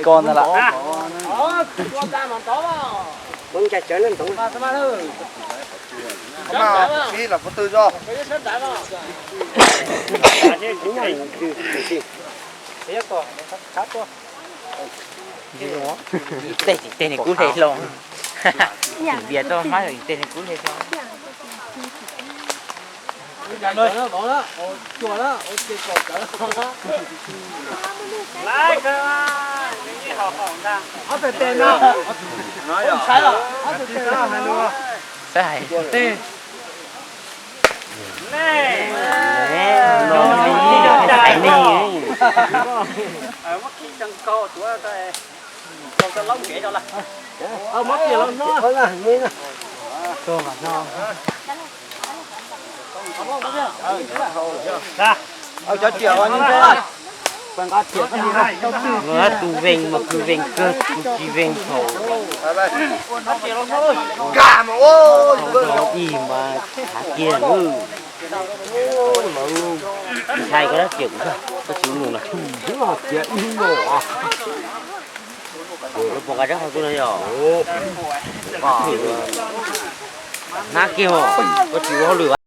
Ko ntag lawm. Tej tsis tej nws kub hle hlo. Ntias tau hmab tej nws kub hle hlo. Saib hais tej. Tus veej mas kwv veej kawg, tus tsis veej thaum ib mas hav kiag lawm. Ntshai koj dab tsi, koj tsis mus na. Koj pom nqa rab qhov twg no yog? Hnab kiag os, koj tsis ua hauj lwm.